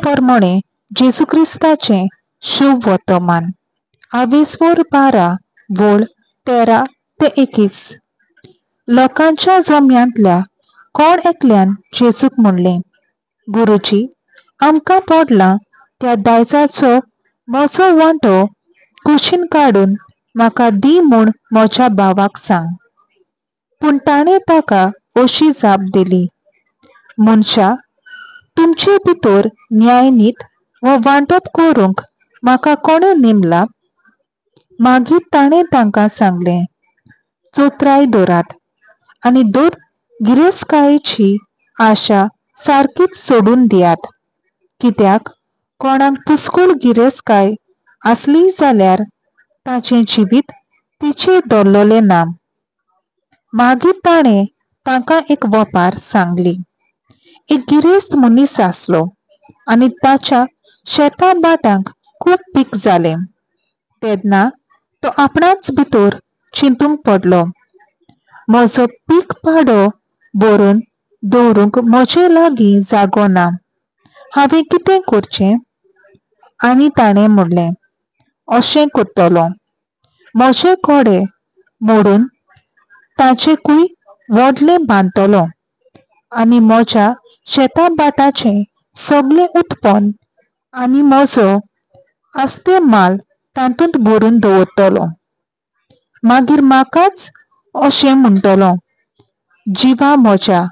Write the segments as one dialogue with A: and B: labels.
A: प्रमाणे जेजू क्रिस्ताचें शुभ वर्तमान. आवेस्वोर 12 वळ 13 ते 21. लोकांच्या जम्यांतल्या कोण एकल्यान जेजूक म्हणलें, गुरुजी, आमकां पडलां त्या दायजाचो म्हजो वांटो कुशीन काडून म्हाका दी म्हूण म्हज्या भावाक सांग. पूण ताणें ताका अशी जाप दिली, मनशा, तुमचे भितर न्यायनीत वा वांटप करूंक म्हाका कोणें नेमला? मागीर ताणें तांकां सांगलें, चोत्राय दवरात आनी दर गिरेस्तकायेची आशा सारकीच सोडून दियात, कित्याक कोणाक पुस्कूळ गिरेस्तकाय आसली जाल्यार ताचें जिवीत तिचेर दवरलें ना. मागीर ताणें तांकां एक वपार सांगली. एक गिरेस्त मनीस आसलो आनी ताच्या शेता भाटांक खूब पीक जालें. तेन्ना तो आपणाच भितर चिंतूंक पडलो, म्हजो पीक पाडो भरून दवरूंक म्हजे लागीं जागो ना, हांवें कितें करचें? आनी ताणें म्हणलें, अशें करतलो, म्हजे कोडे मोडून ताचेकूय व्हडलें बांदतलो आनी म्हज्या शेता भाटाचें सगळें उत्पन्न आनी म्हजो आस्ते माल तातूंत भरून दवरतलो. मागीर म्हाकाच अशें म्हणटलो, जिवा म्हज्या,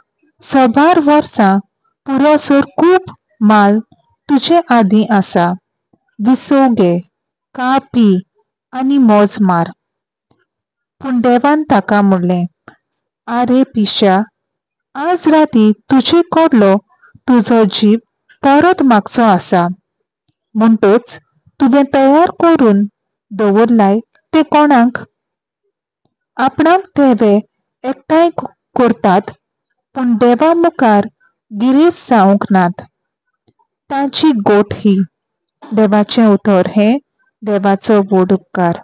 A: सबार वर्सां पुरोसर खूब माल तुजे आदीं आसा, विसव घे, खा पी आनी मौज मार. पूण देवान ताका म्हणलें, आरे पिश्या, आज राती तुजे कडलो तुजो जीव परत मागचो आसा, म्हणटच तुवें तयार करून दवरलाय तें कोणाक? आपणाक थेवे एकठांय करतात, पूण देवा मुखार गिरेस्त जावंक नात. ताची गोट ही. देवाचें उतर हें देवाचो व्हड उपकार.